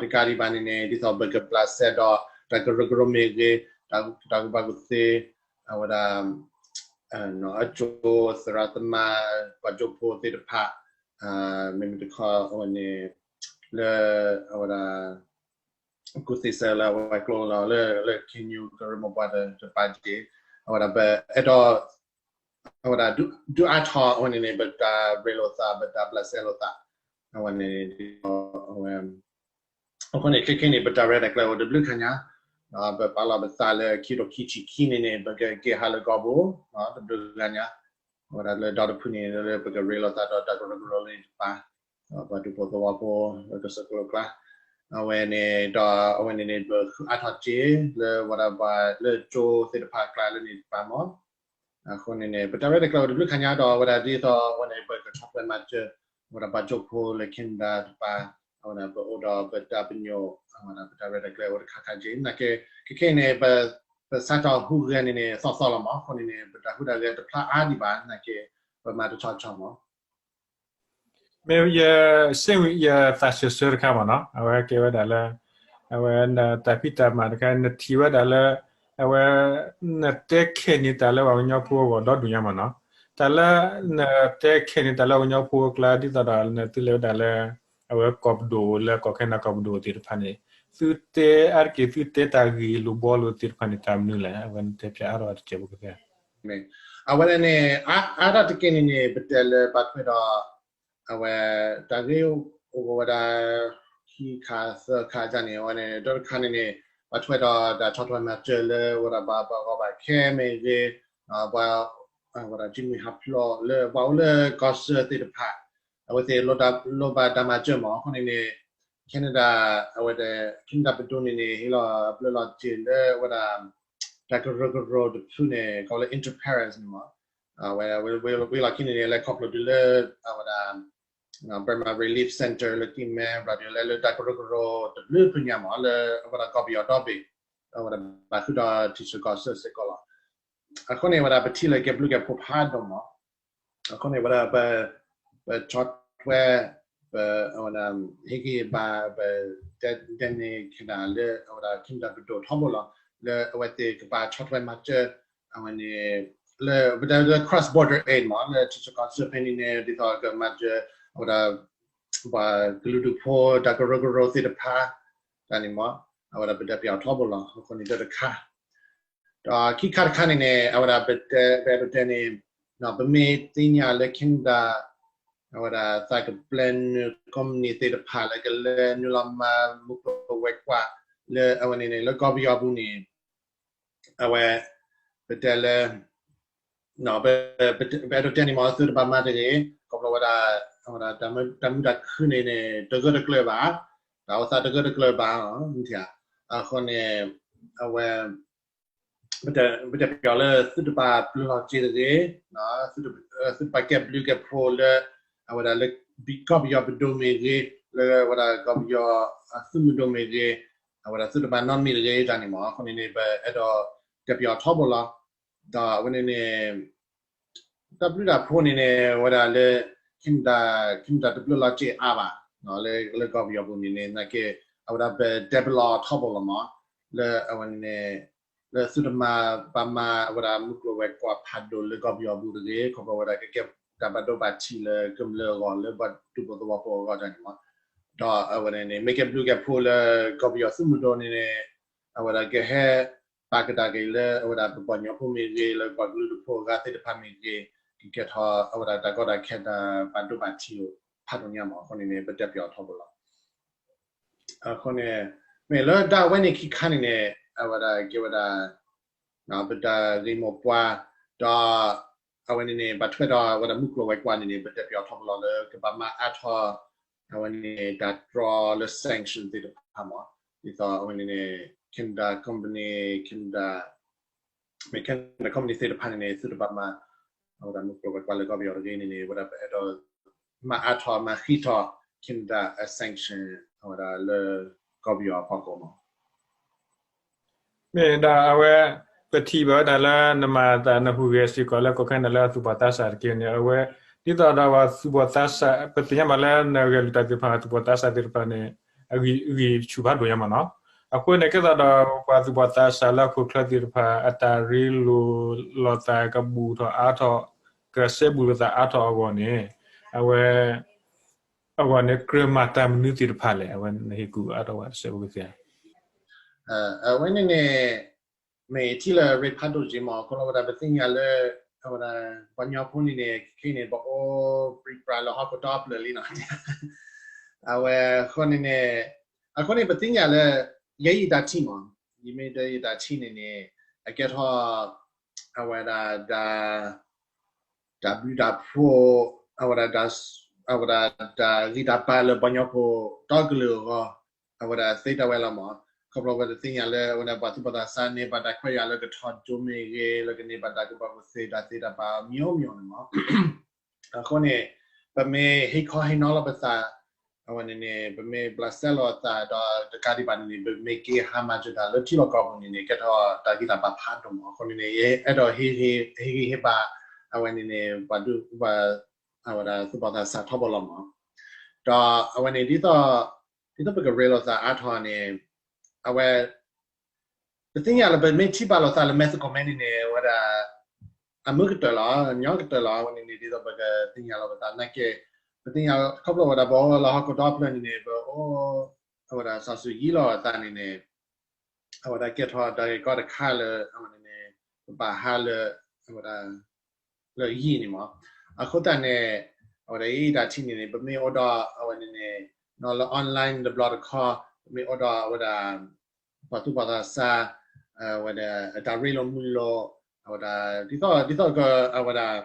ဒီးတကးဒံးဘၣ်န့ၣ်န့ၣ် ဒ်သိးပကဘျးစဲဒီးတၢ်ကရၢကရိမ့ၢ်ဂ့ၤ တၢ်ကူၣ်ဘၣ်ကူၣ်သ့ အဝဲဒၣ် အကၠိသရၣ်သမါ ပှၤကၠိဖိသ့ၣ်တဖၣ် မ့မ့ၢ်တခီအဝဲန့ၣ် လၢအဝဲဒၣ် ကူၣ်သ့စဲလၢအဝဲကျိာ်လီၤ လၢ လၢ Canadian ကရၢမိၢ်ပှၢ်တဖၣ်က့ၤ အဝဲဒၣ်ပအဲၣ်ဒိး အဝဲဒၣ်ဒုးအါထီၣ်အဝဲန့ၣ်န့ၣ် ပတၢ်ရ့လိာ်သး ပတၢ်ဘျးစဲလိာ်သး အဝဲန့ၣ် အဝဲ အဃိန့ၣ် ခဲခဲန့ၣ် ပတၢ်ရဲၣ်တၢ်ကျဲၤအိၣ်တဘျုးခါညါ ပပာ်လီၤပသးလၢခံကထိခံဆံခံန့ၣ်န့ၣ် ပကက့ၤဟးလၢကီၢ်ပူၤ တဘျုးခါညါ အဝဲဒၣ်လၢဒီတဖုန့ၣ် လၢပကရ့လိာ်သးဒီးတၢ်ကရၢကရိလၢတဖၣ် ပှၤဒူဖိသဝီဖိ လၢကစၢၢ်ကလိကျါ အဝဲန့ၣ်ဒီး အဝဲန့ၣ်န့ၣ် ပဃုအါထီၣ်က့ၤ လၢဝဲဒၣ်ပှၤလၢကၠိသ့ၣ်တဖၣ်အကျါလၢန့ၣ်တဖၣ်မ့ၢ် အဃိန့ၣ်န့ၣ် ပတၢ်ရဲၣ်တၢ်ကျဲၤအိၣ်တဘျုးခါညါဒီး အဝဲဒၣ်ဒ်သိးအဝဲန့ၣ် ပကဆီၣ်ထွဲမၤစၢၤ အဝဲဒၣ်ပှၤကၠိဖိလၢ Canada တဖၣ် အဝဲဒၣ်ပအိၣ်ဒီးပတၢ်ပညိၣ် အဝဲဒၣ်ပတၢ်ရဲၣ်တၢ်ကျဲၤအိၣ်တခါခါက့ၤ နာ်က့ ခဲခဲအံၤန့ၣ် ပ ပစးထီၣ်ဟူးဂဲၤန့ၣ်န့ၣ် သီသီလီၤမ့ၢ် အဃိန့ၣ်န့ၣ် ပတၢ်ဟူးတၢ်ဂဲၤတဖျါအါဒံးဘၣ် နာ်က့ ပမၤတဆီဆီမ့ၢ် မ့ၢ်ယ စ့ၣ်ဝံၤ ယသးစၢၢ်ဆၢတခါမ့ၢ်နီၤ အဝဲကဲဝဲဒၣ်လၢ အဝဲနတၢ်ဖံးတၢ်မၤတခါ နထံၣ်ဝဲဒၣ်လၢ အဝဲ နတဲခဲန့ၣ်တၢ်လၢပှၤကညီဖိအဂီၢ်ဒီဒူၣ်ညါမ့ၢ်နီၤ တၢ်လၢ နတဲခဲန့ၣ်တၢ်လၢပှၤကညီဖိအကျါ ဒ်သိးဒီးနသုလဲၤဝဲဒၣ်လၢ အဝဲကီၢ်ပဒိၣ်လၢကီၢ်ခဲနဒၤကီၢ်ပဒိၣ်သ့ၣ်တဖၣ်န့ၣ် သုတဲအါတက့ၢ် သုတဲတၢ်ဂ့ၢ်လိာ်ဘှီလိာ်သ့ၣ်တဖၣ်န့ၣ် တၢ်မနုၤလဲၣ် အဝဲနတဲဖျါအါထီၣ်တစဲးဖိကသ့ အဝဲန့ၣ်န့ၣ် အါ အါထီၣ်တက့ၢ်န့ၣ်န့ၣ် ပတဲလၢဘၣ်ထွဲဒီး အဝဲ တၢ်ဂ့ၢ်အိၣ်ဝဲဒၣ် ခံခါသၢခါန့ၣ် အဝဲန့ၣ် တၢ်တခါန့ၣ်န့ၣ် ဘၣ်ထွဲဒီးတၢ်ဆီၣ်ထွဲမၤစၢၤလၢဝဲဒၣ်ပှၤ ပှၤဂီၤဘၣ်ခဲမ့ၢ်ဂ့ၤ ပှၤ အဝဲဒၣ် ကၠံမုၢ်ဟးဖျိးလၢပှၤအိၣ်လၢကီၢ်စၢၢ်သ့ၣ်တဖၣ် အဝဲသ့ၣ် လိၣ်ဘၣ်တၢ်မၤစၢၤမ့ၢ် အဃိန့ၣ်န့ၣ် Canada အဝဲဒၣ် Canada ပဒိၣ်န့ၣ်န့ၣ် ဟ့ၣ်လီၤအဘျုးလီၤစ့ၤလၢဝဲဒၣ် တၢ်ကရၢကရိတဖုန့ၣ် ကိးလၢ Interparents န့ၣ်မ့ၢ် အဝဲ ဝံၤလီၢ်ခံန့ၣ်န့ၣ် လဲၤခီဖျိတုၤလၢ အဝဲဒၣ် Burma Relief Centre လၢကံၢ်မဲ ဘၣ်ဒုးလဲၤလၢတၢ်ကရၢကရိတဘျုးဖုညါမ့ၢ် လၢအဝဲဒၣ်ကီၢ်ပယီၤဒီဘ့ၣ် အဝဲဒၣ်ဘၣ်ဃုာ်ဒီးထံဆၢကီၢ်ဆၢစ့ၢ်ကီးလီၤ. အဃိန့ၣ် ဝဲဒၣ်ပထံၣ်လၢကဲဘျုးကဲဖှိၣ်ဖးဒိၣ်မး အဃိန့ၣ် ဝဲဒၣ်ပ ပဆီၣ်ထွဲ ပ အဝဲဒၣ် ဟ့ၣ်ဂံၢ်ဟ့ၣ်ဘါ ပ ဒဲန့ၣ် Canada လၢအဝဲဒၣ် Canada ပဒိၣ်ထီဘိလီၤ လၢအဝဲသ့ၣ်ကဘၣ်ဆီၣ်ထွဲမၤစၢၤ အဝဲန့ၣ် လၢ ပတဲလၢ cross border aid မ့ၢ် လၢထံဆၢကီၢ်ဆၢဖဲန့ၣ်န့ၣ် ဒ်သိးကမၤစၢၤ အဝဲဒၣ် ပှၤကလုာ်ဒူၣ်ဖိတၢ်ကရၢကရိသ့ၣ်တဖၣ် တၢ်န့ၣ်မ့ၢ် အဝဲဒၣ်ပတဲပၠးအီၤထီဘိလီၤ အဃိန့ၣ်တၢ်တခါ ဒီးခံခါတခါန့ၣ်န့ၣ် အဝဲဒၣ်ပတဲ ပတဲန့ၣ် ပမ့ၢ်သ့ၣ်ညါလၢ Canada အဝဲဒၣ်သးကပျဲနုာ်ကိးမုၢ်နံၤသ့ၣ်တဖၣ်လၢကလဲၤနုာ်လီၤမၤမုၢ်ကျိၤဝဲၤကွာ် လၢအဝဲန့ၣ်န့ၣ် လၢကီၢ်ပယီၤပူၤန့ၣ် အဝဲ ပတဲလၢ ပ ပအဲၣ်ဒိးတဲန့ၣ်မ့ၢ် သုတဘၣ်မၤတဂ့ၤ ခီဖျိဝဲဒၣ် အဝဲဒၣ်တၢ်မုာ်တၢ်ခုၣ်န့ၣ်န့ၣ် တဂၢၢ်တကျၢၤဘၣ် တၢ်အိၣ်သးတဂၢၢ်တကျၢၤဘၣ် အဃိန့ၣ် အဝဲ ပတဲ ပတဲပၠးလၢသုတဘၣ်ပျၢၤလီၤစ့တဂ့ၤ သုတဘၣ်ကဲဘျုးကဲဖှိၣ်လၢ အဝဲဒၣ်လၢ ကီၢ်ပယီၤပဒိၣ်မ့ၢ်ဂ့ၤ လၢအဝဲဒၣ်ကီၢ်ပယီၤသုးမုၢ်ဒိၣ်မ့ၢ်ဂ့ၤ အဝဲဒၣ်သုတဘၣ်နီတမံၤတဂ့ၤတၢ်န့ၣ်မ့ၢ် အဃိန့ၣ်န့ၣ် ပအဲၣ်ဒိးတဲပၠးအီၤထီဘိလီၤ ဒီးအဝဲန့ၣ်န့ၣ် တၢ်ဘျုးတၢ်ဖှိၣ်န့ၣ်န့ၣ် အဝဲဒၣ်လၢ Canada Canada တဘျုးလီၤစ့အါဘၣ် လၢ လၢကီၢ်ပယီၤပူၤန့ၣ်န့ၣ် နာ်က့ အဝဲဒၣ်ပတဲပၠးအီၤထီဘိလီၤမး လၢအဝဲန့ၣ်န့ၣ် လၢသုတမၤဘၣ်မၤအဝဲဒၣ်မုၢ်ကျိၤဝဲၤကွာ်ဖးဒိၣ်လၢကီၢ်ပယီၤပူၤတဂ့ၤ ခီဖျိဝဲဒၣ်ကကဲတၢ်ဘၣ်ဒိဘၣ်ထံးလၢကမျၢၢ်အဂီၢ်လၢပှၤဒူဖိသဝီဖိအဂီၢ်တၢ်န့ၣ်မး ဒီးအဝဲန့ၣ်န့ၣ် မ့ၢ်ကဲဘျုးကဲဖှိၣ်လၢကီၢ်ပယီၤသုးမုၢ်ဒိၣ်န့ၣ်န့ၣ် အဝဲဒၣ်ကဟဲ ပာ်ကဒါက့ၤလၢအဝဲဒၣ်ပပှၤကညီဖိမ့ၢ်ဂ့ၤ လၢပှၤကလုာ်ဒူၣ်ဖိအဂၤသ့ၣ်တဖၣ်မ့ၢ်ဂ့ၤ ကကဲထီၣ်အဝဲဒၣ်တၢ်ကီတၢ်ခဲတၢ်ဘၣ်ဒိဘၣ်ထံးဖးဒိၣ်ညါမး အဃိန့ၣ်န့ၣ် ပတဲပၠးအီၤထီဘိလီၤ အဃိန့ၣ် မ့ၢ်လၢတၢ်အဝဲန့ၣ်ခံခါန့ၣ်န့ၣ် အဝဲဒၣ်ကဲဝဲဒၣ် ပတၢ်ဂ့ၢ်မိၢ်ပှၢ် ဒီး အဝဲန့ၣ်န့ၣ် ဘၣ်ထွဲဒီးအဝဲဒၣ်မုၢ်ကျိၤဝဲၤကွာ်န့ၣ်န့ၣ် ပတဲပၠးအီၤထီဘိလီၤလၢကဘၣ်မၤအါထီၣ် အဝဲန့ၣ် တၢ်တြီလၢ sanction သ့ၣ်တဖၣ်မး, ဒ်သိးအဝဲန့ၣ်န့ၣ် Canada company, Canada မ့ၢ် Canada company သ့ၣ်တဖၣ်န့ၣ်န့ၣ် သုတဘၣ်မၤ အဝဲဒၣ်မုၢ်ကျိၤဝဲၤကွာ်လၢကီၢ်ပယီၤတဂ့ၤန့ၣ်န့ၣ် ဝဲဒၣ်ပအဲၣ်ဒိး မၤအါထီၣ်မၤဃံးထီၣ် Canada sanction အဝဲဒၣ်လၢကီၢ်ပယီၤအဖီခိၣ်မး. မ့ၢ်ဒၣ်အဝဲ ပထံၣ်ဘၣ်ဝဲဒၣ်လၢနမၤအသးနဟူးဂဲၤစ့ၢ်ကီးလၢကီၢ်ခဲနဒၤလၢအသူၣ်ဘီၣ်သးစၢ်တက့ၢ်န့ၣ် အဝဲ ဒ်သိးဒီးပှၤသူၣ်ဘီၣ်သးစၢ် ပသ့ၣ်ညါဘၣ်လၢနဂဲၤလိာ်တၢ်သ့ၣ်တဖၣ် သူၣ်ဘီၣ်သးစၢ်သ့ၣ်တဖၣ်န့ၣ် အဂံၢ်ဆူၣ်ဖးဒိၣ်ညါမးနီၤ. အဃိန့ၣ် ကဲသးဒီးပှၤသူၣ်ဘီၣ်သးစၢ်လၢဟီၣ်ခိၣ်ချၢသ့ၣ်တဖၣ် အတၢ်ရ့လိာ်လိာ်သးကဘူၣ်ထီၣ်အါထီၣ် ကစဲဘူးလိာ်သးအါထီၣ်အဂီၢ်န့ၣ် အဝဲ အဂီၢ်န့ၣ် ကြၢးမၤတၢ်မနုၤသ့ၣ်တဖၣ်လဲၣ် အဝဲနဟ့ၣ်ကူၣ်အါထီၣ်ဝဲတစဲးဖိကသ့ဧါ. အဝဲန့ၣ်န့ၣ် မ့ၢ်ထံၣ်လၢအရ့ဖးဒိၣ်က့ၤမး ခီဖျိဝဲဒၣ်ပသ့ၣ်ညါလၢ အဝဲဒၣ် ပှၤကညီဖိန့ၣ်န့ၣ် ခဲခဲအံၤန့ၣ် ပအိၣ်ပြံပြါလၢဟီၣ်ခိၣ်ဒီဖျၢၣ်လံနီၤ. အဝဲအဃိန့ၣ်န့ၣ် အဃိန့ၣ် ပသ့ၣ်ညါလၢ ယဲယတၢ်ထံၣ်မး ယမ့ၢ်တဲယတၢ်ထံၣ်န့ၣ်န့ၣ် အကဲထီၣ် အဝဲဒၣ် တၢ်ဘျုးတၢ်ဖှိၣ် အဝဲဒၣ် အဝဲဒၣ်တၢ်ဂံၢ်တၢ်ဘါလၢပှၤကညီဖိဒီကလုာ်အဂီၢ် အဝဲဒၣ်သ့တၢ်ဝဲလီၤမး. ခီဖျိပသ့ၣ်ညါလၢ အဝဲဒၣ်ပှၤသူၣ်ဘီၣ်သးစၢ်န့ၢ်ဘၣ်တၢ်ခွဲးယာ်လၢကထီၣ်ဒိမ့ၢ်ဂ့ၤ လၢကန့ၢ်ဘၣ်တၢ်ကူၣ်ဘၣ်ကူၣ်သ့တၢ်သ့တၢ်ဘၣ်မံၤမံၤန့ၣ်မး အဃိန့ၣ် ပမ့ၢ်ဟ့ၣ်ခီဟ့ၣ်နီၤလီၤပသး အဝဲန့ၣ်န့ၣ် ပမ့ၢ်ဘျးစဲလီၤအသးဒီးတကးဒံးဘၣ်န့ၣ်န့ၣ် ပမ့ၢ်က့ၤဟါမၢ်စၢၤတၢ်လၢထံလီၢ်ကီၢ်ပူၤန့ၣ်န့ၣ် ကဲထီၣ်တၢ်ဂံၢ်တၢ်ဘါဖးဒိၣ်မး. အဃိန့ၣ်န့ၣ် ယအဲၣ်ဒိး ဟ့ၣ်ဂံၢ်ဟ့ၣ်ဘါ အဝဲန့ၣ်န့ၣ် ပှၤဒုး ပှၤ အဝဲဒၣ်သူၣ်ဘီၣ်သးစၢ်ထီဘိလီၤမး. ဒီးအဝဲန့ၣ် ဒ်သိး ဒ်သိးပကရ့လိာ်သးအါထီၣ်န့ၣ် အဝဲ ပသ့ၣ်ညါလၢပမ့ၢ်ထံၣ်ဘၣ်လိာ်သးလၢမဲာ်သကိးမဲာ်န့ၣ်န့ၣ် အဝဲဒၣ် အမုာ်ကတၢၢ်လီၤ ညီကတၢၢ်လီၤ. အဝဲန့ၣ်န့ၣ် ဒ်သိးပကသ့ၣ်ညါလီၤပသးနာ်က့ ပသ့ၣ်ညါခီဖျိဝဲဒၣ်ပအိၣ်လၢဟီၣ်ခိၣ်ဒီဖျၢၣ်န့ၣ်န့ၣ် ပအိၣ် အဝဲဒၣ်စီၤစုၤယံလီၤအသးန့ၣ်န့ၣ် အဝဲဒၣ်ကဲထီၣ်တၢ်ဂ့ၢ်ကီတခါလၢ အဝဲန့ၣ်န့ၣ် ပပာ်ဟးလၢ အဝဲဒၣ် လၢယံာ်န့ၣ်မး. အဃိသတးန့ၣ် အဝဲဒၣ်ယတၢ်ထံၣ်န့ၣ်န့ၣ် ပမ့ၢ်အိၣ်ဒီးအဝဲန့ၣ်န့ၣ် လၢ online တဘျီတခီ ပမ့ၢ်အိၣ်ဒီးအဝဲဒၣ် ပှၤသူၣ်ဘီၣ်သးစၢ် အဝဲဒၣ်အတၢ်ရ့လိာ်မုာ်လိာ် အဝဲဒၣ် ဒ်သိး ဒ်သိးက အဝဲဒၣ်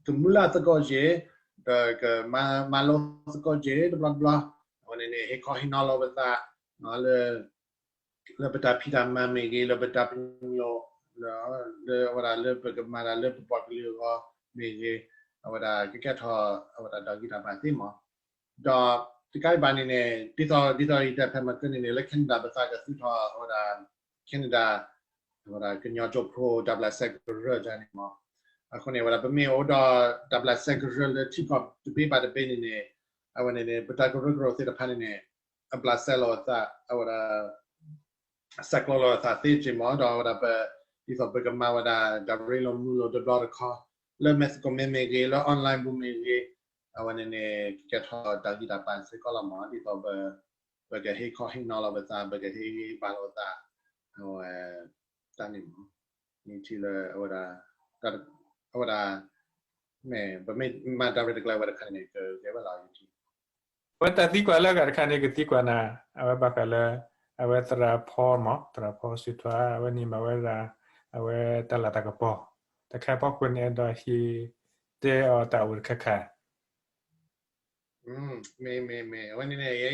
ကမုၢ်လၢ်သကိးက့ၤ ဒီးကမၤလိသကိးက့ၤတဘျီတဘျီ အဝဲန့ၣ်န့ၣ် ဟ့ၣ်ခီဟ့ၣ်နီၤလီၤပသး လၢ လၢပတၢ်ဖံးတၢ်မၤမ့ၢ်ဂ့ၤ လၢပတၢ်ပညိၣ် လၢ လၢအဝဲဒၣ်လၢပကမၤတၢ်လၢပပှၤကလုာ်အဂီၢ်မ့ၢ်ဂ့ၤ အဝဲဒၣ်ကကဲထီၣ် အဝဲဒၣ်တၢ်ဂံၢ်တၢ်ဘါသ့မး. ဒီးတကးဒံးဘၣ်န့ၣ်န့ၣ် ဒ်သိး ဒ်သိးယတဲဖဲမၤကၢန့ၣ်န့ၣ် လၢ Canada ပသးကသူၣ်ထီၣ် အဝဲဒၣ် Canada အဝဲဒၣ်ကညီကၠိဖိတၢ်ဘျးစဲကရၢတၢ်န့ၣ်မး. အဃိန့ၣ် အဝဲဒၣ်ပမ့ၢ်အိၣ်ဒီးတၢ်ဘျးစဲကရၢလၢထံကီၢ်တဘ့ၣ်ဘၣ်တဘ့ၣ်န့ၣ်န့ၣ် အဝဲန့ၣ်န့ၣ် ပတၢ်ကရၢကရိသ့ၣ်တဖၣ်န့ၣ်န့ၣ် အဘျးစဲလီၤအသး အဝဲဒၣ် စဲးကျိးလီၤအသးသ့က့ၤမး ဒီးအဝဲဒၣ်ပ ဒ်သိးပကမၤဝဲဒၣ်တၢ်ရ့လိာ်မုာ်လိာ်တဘျီတခီ လၢမဲာ်သကိးမဲာ်မ့ၢ်ဂ့ၤ လၢ online ပူၤမ့ၢ်ဂ့ၤ အဝဲန့ၣ်န့ၣ် ကကဲထီၣ်တၢ်ဂံၢ်တၢ်ဘါစ့ၢ်ကီးလီၤမး ဒ်သိးပ ပကဟ့ၣ်ခီဟ့ၣ်နီၤလီၤပသး ပကဟ့ၣ်ဂံၢ်ဘါလိာ်သး အဝဲ တၢ်န့ၣ်မး ယထံၣ်လၢ အဝဲဒၣ် အဝဲဒၣ် မ့ၢ်ပမ့ၢ်မၤတၢ်ရဲၣ်တၢ်ကျဲၤဝဲတခါန့ၣ် ကကဲဝဲလီၤယထံၣ် အဝဲတၢ်သံကွၢ်လၢအဂၤတခါန့ၣ် ကသံကွၢ်နၤ အဝဲဘၣ်ဃးလၢ အဝဲသရၣ်ဖီမး သရၣ်ဖီစူးထွါ အဝဲန့ၣ်မၤဝဲဒၣ် အဝဲတၢ်လၤတၢ်ကပီၤ တခါဖီခိၣ်န့ၣ် အဲၣ်ဒိးဟ့ၣ်တဲအီၤတၢ်အိၣ်တခါခါ မ့ၢ် မ့ၢ် မ့ၢ် အဝဲန့ၣ်န့ၣ် ယ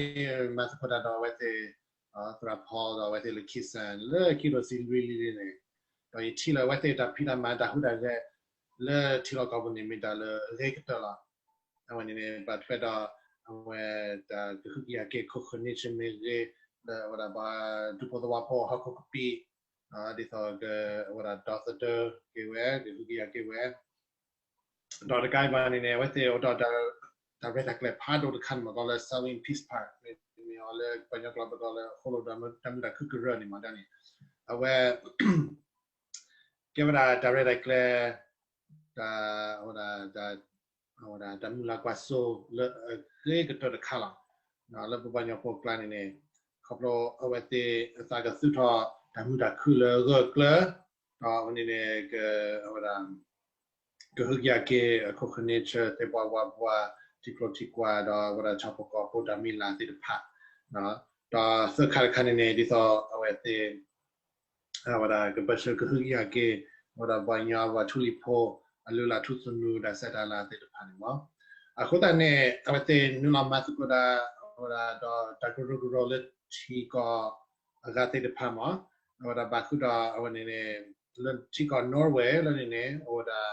မၤသကိးတၢ်ဒီးအဝဲသ့ၣ် သရၣ်ဖီ ဒီးအဝဲသ့ၣ်လၢခံစၢၣ် လၢခံကထိဆံလွံၢ်လံန့ၣ် ဒီးယထံၣ်လၢအဝဲသ့ၣ်တၢ်ဖံးတၢ်မၤတၢ်ဟူးတၢ်ဂဲၤ လၢထံလီၢ်ကီၢ်ပူၤန့ၣ် မ့ၢ်တၢ်လၢအဂ့ၤကတၢၢ်လီၤ. အဝဲန့ၣ်န့ၣ် ဘၣ်ထွဲဒီး အဝဲတၢ်ကဟုကယာ်က့ၤ ခိၣ်ဃၢၤန့ဆၢၣ်မ့ၢ်ဂ့ၤ လၢအဝဲဒၣ်ပှၤဒူဖိသဝီဖိဟီၣ်ခိၣ်ကပံာ် ဒ်သိးက အဝဲဒၣ်ဒီသဒၢက့ၤဝဲ ကဟုကယာ်က့ၤဝဲ ဒီးတကးဘၣ်န့ၣ်န့ၣ် အဝဲသ့ၣ်အိၣ်ဒီး တၢ်ရဲၣ်တၢ်ကျဲၤဖးဒိၣ်တခါန့ၣ်မ့ၢ်ကီးလၢ Selwyn Peace Park မ့တမ့ၢ်အီၤလၢပှၤကညီကျိာ်ပကိးလၢ ဃိၣ်လိၣ်ဒီမုၢ်တၢ်ခုၣ်ကရၢန့ၣ်မ့ၢ်ဒၣ်န့ၣ် အဝဲ ကဲဝဲဒၣ်တၢ်ရဲၣ်တၢ်ကျဲၤ တၢ် အဝဲဒၣ် တၢ်မုၢ်လၢ်ကွၢ်စိလၢအဂ့ၤကတၢၢ်တခါလီၤ. လၢပပှၤကညီဖိအကျါန့ၣ်န့ၣ် ခီဖျိအဝဲသ့ၣ်အသးကသူၣ်ထီၣ်တၢ်မုာ်တၢ်ခုၣ်လၢအဂၢၢ်အကျၢၤ ဒီးအဝဲန့ၣ်န့ၣ် က အဝဲဒၣ် ကဟုကယာ်က့ၤအခိၣ်ဃၢၤန့ဆၢၣ် သ့ၣ်ပှၢ်ဝါပှၢ် ထံကျိထံကွၢ် ဒီးအဝဲဒၣ်ဆၣ်ဖိကီၢ်ဖိတၢ်မံၤလၢ်သ့ၣ်တဖၣ် ဒီးသၢခါတခါန့ၣ်န့ၣ် ဒ်သိးအဝဲသ့ၣ် အဝဲဒၣ်ကပၢဆှၢကဟုကယာ်က့ၤ အဝဲဒၣ်ပှၤကညီပှၤထူလံၤဖိ အလုၢ်အလၢ်ထူသနူတၢ်ဆဲးတၢ်လၤသ့ၣ်တဖၣ်န့ၣ်မ့ၢ် အဃိသတးန့ၣ် အဝဲသ့ၣ်နုာ်လီၤမၤသကိးတၢ် အဝဲဒၣ်ဒီးတၢ်ကရၢကရိလၢထံကီၢ်အဂၤသ့ၣ်တဖၣ်မး, အဝဲဒၣ်ဘၣ်ဃုာ်ဒီးအဝဲန့ၣ်န့ၣ် လၢထံကီၢ် Norway လၢန့ၣ်န့ၣ် အဝဲဒၣ်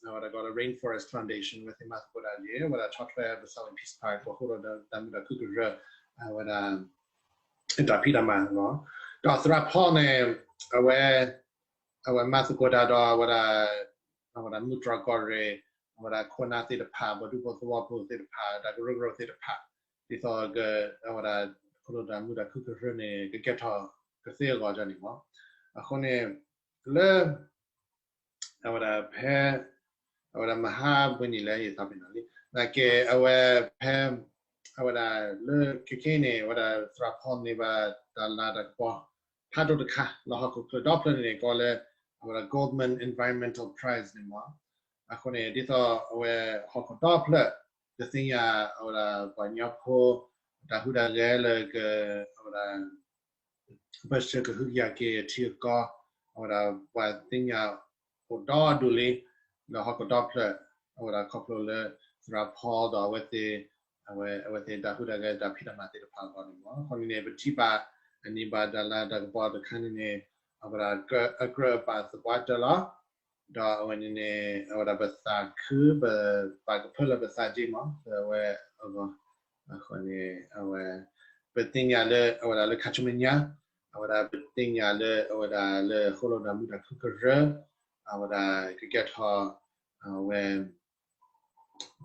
အဝဲဒၣ်ကီးလၢ Rainforest Foundation အဝဲသ့ၣ်မၤသကိးတၢ်ယဲ အဝဲဒၣ်ဆီၣ်ထွဲပ Saltholm Peace Park ပဃိဒီးတၢ်မုာ်တၢ်ခုၣ်ကရၢ အဝဲဒၣ် တၢ်ဖံးတၢ်မၤလီၤ. ဒီးသရၣ် Paul န့ၣ် အဝဲ အဝဲမၤသကိးတၢ်ဒီးအဝဲဒၣ် အဝဲဒၣ်မုၢ်တြီၢ်ကီၢ်ရ့ၣ် အဝဲဒၣ်ခိၣ်နၢ်သ့ၣ်တဖၣ် ပှၤဒူဖိသဝီဖိသ့ၣ်တဖၣ် တၢ်ကရၢကရိသ့ၣ်တဖၣ် ဒ်သိး အဝဲဒၣ် ခီဖျိတၢ်မုာ်တၢ်ခုၣ်ကရၢန့ၣ် ကကဲထီၣ်ကသ့အဂီၢ်န့ၣ်မး. အဃိန့ၣ် လၢ အဝဲဒၣ်ဖဲ အဝဲဒၣ်မဟါပှဲၤနံၣ်လၢယသးပ့ၤနီၣ်လံ နာ်က့ အဝဲဖဲ အဝဲဒၣ်လၢခဲကနံၣ်အံၤန့ၣ် အဝဲဒၣ်သရၣ် Paul န့ၢ်ဘၣ်တၢ်လၤတၢ်ကပီၤ ဖးဒိၣ်တခါ လၢဟီၣ်ခိၣ်ချၢဒီဖျၢၣ်န့ၣ်န့ၣ် ကိးလၢ အဝဲဒၣ် Goldman Environmental Prize န့ၣ်မး. အဃိန့ၣ် ဒ်သိးအဝဲဟီၣ်ခိၣ်ဒီဖျၢၣ် ကသ့ၣ်ညါ အဝဲဒၣ်ပှၤကညီဖိ တၢ်ဟူးတၢ်ဂဲၤလၢက အဝဲဒၣ် ပၢဆှၢကဟုကယာ်က့ၤအထံအကီၢ် အဝဲဒၣ်ပှၤသ့ၣ်ညါအိၣ်ဒီဒူၣ်လံ လၢဟီၣ်ခိၣ်ဒီဖျၢၣ် အဝဲဒၣ်ခီဖျိလၢသရၣ် Paul ဒီးအဝဲသ့ၣ် အဝဲသ့ၣ်တၢ်ဟူးတၢ်ဂဲၤတၢ်ဖံးတၢ်မၤသ့ၣ်တဖၣ်အဂီၢ်န့ၣ်မး. အဃိန့ၣ်န့ၣ် ပထံၣ်ဘၣ် အန့ၢ်ဘၣ်တၢ်လၤတၢ်ကပီၤတခါန့ၣ်န့ၣ် အဝဲဒၣ်အကြၢးအဘၣ်သပှၢ်တၢၢ်လီၤ. ဒီးအဝဲန့ၣ်န့ၣ် အဝဲဒၣ်ပသးခု ပဘၣ်ကဖၢလၢပသးက့မး လၢအဝဲအဂီၢ် အဃိန့ၣ် အဝဲ ပသ့ၣ်ညါလၢအဝဲဒၣ်လၢခါဆူမဲာ်ညါ အဝဲဒၣ်ပသ့ၣ်ညါလၢအဝဲဒၣ်လၢ ဃိလိာ်တၢ်မုာ်တၢ်ခုၣ်ကရၢ အဝဲဒၣ်ကကဲထီၣ် အဝဲ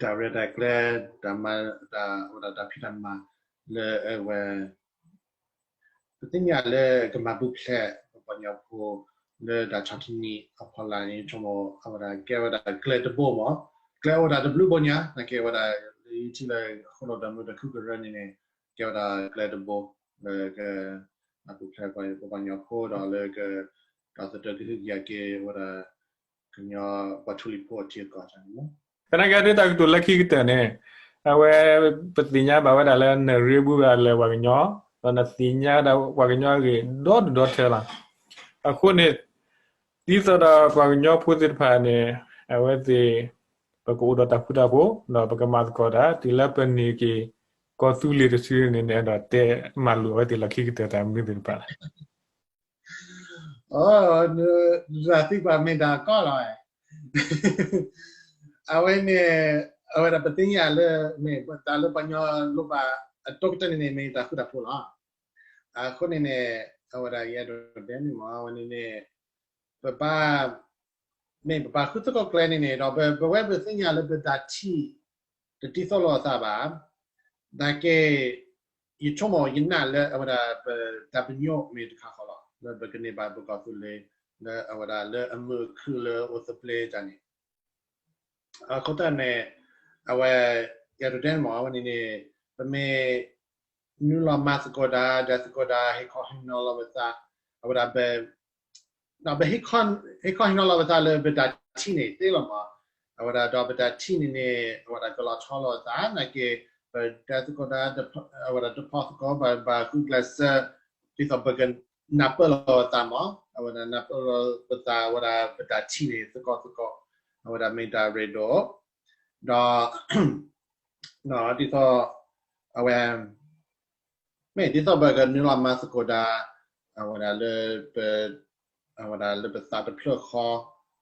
တၢ်ရဲၣ်တၢ်ကျဲၤ တၢ်မၤ တၢ် အဝဲဒၣ်တၢ်ဖံးတၢ်မၤ လၢအဝဲ ပသ့ၣ်ညါလၢကမၤပူၤဖျဲး ပပှၤကညီဖိ လၢတၢ်ဆီၣ်တနံၤအဖီလာ်န့ၣ် ဆိကမိၣ် အဝဲဒၣ်ကဲဝဲဒၣ်ကျဲတဘိမး ကျဲအိၣ်ဒၣ်တဘျုးဘိညါ နာ်က့ဝဲဒၣ် လၢယထံၣ်လၢဃိလိာ်တၢ်မုာ်တၢ်ခုၣ်ကရၢန့ၣ်န့ၣ် ကဲဝဲဒၣ်ကျဲတဘိ လၢက မၤပူၤဖျဲးပပှၤကညီဖိဒီးလၢက ဒီးသဒၢကဟုကယာ်က့ၤဝဲဒၣ် ကညီပှၤထူလံၤဖိအထံအကီၢ်န့ၣ်လီၤ. သနာ်က့ဒ်တၢ်ကတိၤလၢခံကတၢၢ်န့ၣ် အဝဲ ပသ့ၣ်ညါဘၣ်ဝဲဒၣ်လၢနရ့ဘူးဘၣ်လၢပှၤကညီ ဒီးနသ့ၣ်ညါဝဲဒၣ်ပှၤကညီအဂ့ၢ်ဒီဒူၣ်ဒီထၢလီၤ. အဃိန့ၣ် ဒ်သိးဒီးပှၤကညီဖိသ့ၣ်တဖၣ်န့ၣ် အဝဲသ့ၣ် ပကအိၣ်ဒီးတၢ်ဃူတၢ်ဖိး ဒီးပကမၤသကိးတၢ် တုၤလၢပန့ၢ်က့ၤ ကီၢ်သူလ့ၤတစုန့ၣ် နအဲၣ်ဒိးတဲမၤလိာ်အဝဲသ့ၣ်လီၢ်ခံကတၢၢ်တၢ်မနုၤသ့ၣ်တဖၣ်လဲၣ်. အိ တၢ်သံကွၢ်မ့ၢ်တၢ်ကီလီၤ. အဝဲန့ၣ် အဝဲဒၣ်ပသ့ၣ်ညါလၢ မ့ၢ်တၢ်လၢပှၤကညီလိၣ်ဘၣ်အဒိၣ်ကတၢၢ်န့ၣ်န့ၣ် မ့ၢ်တၢ်ဃူတၢ်ဖိးလီၤ. အဃိန့ၣ်န့ၣ် အဝဲဒၣ်ယအဲၣ်ဒိးတဲန့ၣ်မ့ၢ် အဝဲန့ၣ်န့ၣ် ပဘၣ် မ့ၢ်ပဘၣ်ဃုသကိးကျဲန့ၣ်န့ၣ် ဒီးပဝဲပသ့ၣ်ညါလၢပတၢ်ထံၣ် တတံၢ်သိၣ်လိာ်အသးဘၣ်, နာ်က့ ယဆိကမိၣ်ယနာ်လၢအဝဲဒၣ်ပတၢ်ပညိၣ်မ့ၢ်တခါဃီလီၤ လၢပကန့ၢ်ဘၣ်ပကီၢ်သူလ့ၤ လၢအဝဲဒၣ်လၢအမုာ်အခုၣ်လၢအိၣ်သဘျ့တၢ်န့ၣ် အဃိသတးန့ၣ် အဝဲ ယအဲၣ်ဒိးတဲန့ၣ်မ့ၢ် အဝဲန့ၣ်န့ၣ် ပမ့ၢ် နုာ်လီၤမၤသကိးတၢ် ဒုးသကိးတၢ် ဟ့ၣ်ခီဟ့ၣ်နီၤလီၤပသး အဝဲဒၣ် ဒီးပဟ့ၣ်ခီဟ့ၣ်နီၤလီၤပသးလၢပတၢ်ထံၣ်န့ၣ်သ့လီၤမး, အဝဲဒၣ်ဒီးပတၢ်ထံၣ်န့ၣ်န့ၣ် အဝဲဒၣ်ကလီၤဆီလိာ်အသး နာ်က့ ပဒုးသကိးတၢ် အဝဲဒၣ်တဖီသကိး ဘၣ်ဘၣ်ဂုာ်ကျဲးစၢး ဒ်သိးပကနၢ်ပၢၢ်လိာ်ပသးမး, အဝဲဒၣ်နၢ်ပၢၢ်လိာ်ပသး အဝဲဒၣ်ပတၢ်ထံၣ်န့ၣ်သကိးသကိး အဝဲဒၣ်မ့ၢ်တၢ်ရ့ဒိၣ်, ဒီး ဒ်သိး အဝဲ မ့ၢ်ဒ်သိးပကနုာ်လီၤမၤသကိးတၢ် အဝဲဒၣ်လၢပ အဝဲဒၣ်လၢပသးတဖျၢၣ်ဃီ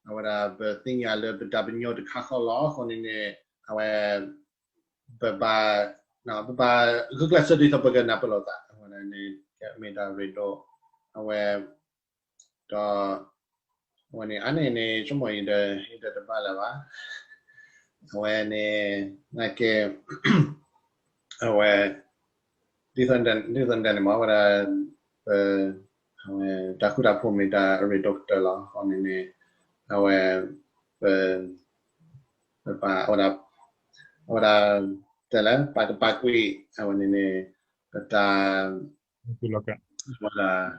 အဝဲဒၣ်ပသ့ၣ်ညါလၢပတၢ်ပညိၣ်တခါဃီလီၤ. အဃိန့ၣ်န့ၣ် အဝဲ ပဘၣ် ပဘၣ်ဂုာ်ကျဲးစၢးဒ်သိးပကနၢ်ပၢၢ်လိာ်သး အဝဲန့ၣ် မ့ၢ်တၢ်ရ့ဒိၣ် အဝဲ ဒီး အဝဲန့ၣ် အါန့ၢ်န့ၣ် ဆိကမိၣ်အံၤဒီး ယတဘၣ်လၢၤဘၣ်. အဝဲန့ၣ် နာ်က့ အဝဲ ဒ်သိး ဒ်သိးဒ်န့ၣ်မး အဝဲဒၣ် ပ အဝဲ တၢ်ဃူတၢ်ဖိးမ့ၢ်တၢ်အရ့ဒိၣ်ကတၢၢ်လီၤ. အဃိန့ၣ်န့ၣ် အဝဲ ပ ပပာ် အဝဲဒၣ် အဝဲဒၣ် တဲလၢ ပာ်ကပာ်ကွံာ် အဝဲန့ၣ်န့ၣ် ပတၢ် အဝဲဒၣ်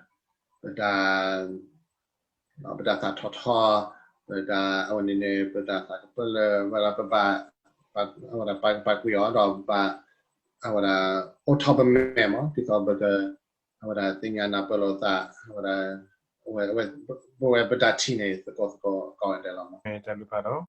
ပတၢ် ပတၢ်သးထီၣ်ထီ ပတၢ် အဝဲန့ၣ်န့ၣ် ပတၢ်သးကပၢၢ်လၢ ဝဲဒၣ်ပဘၣ် အဝဲဒၣ်ပာ်ကပာ်ကွံာ်အီၤ ဒီးပဘၣ် အဝဲဒၣ် အိးထီၣ်ပမဲာ်မး ဒ်သိးပက အဝဲဒၣ်သ့ၣ်ညါနၢ်ပၢၢ်လိာ်သး အဝဲဒၣ် ပဝဲပတၢ်ထံၣ်န့ၣ် သကိးသကိးကိးဂၤဒဲးလီၤ. တၢ်ဘျုးဖးဒိၣ်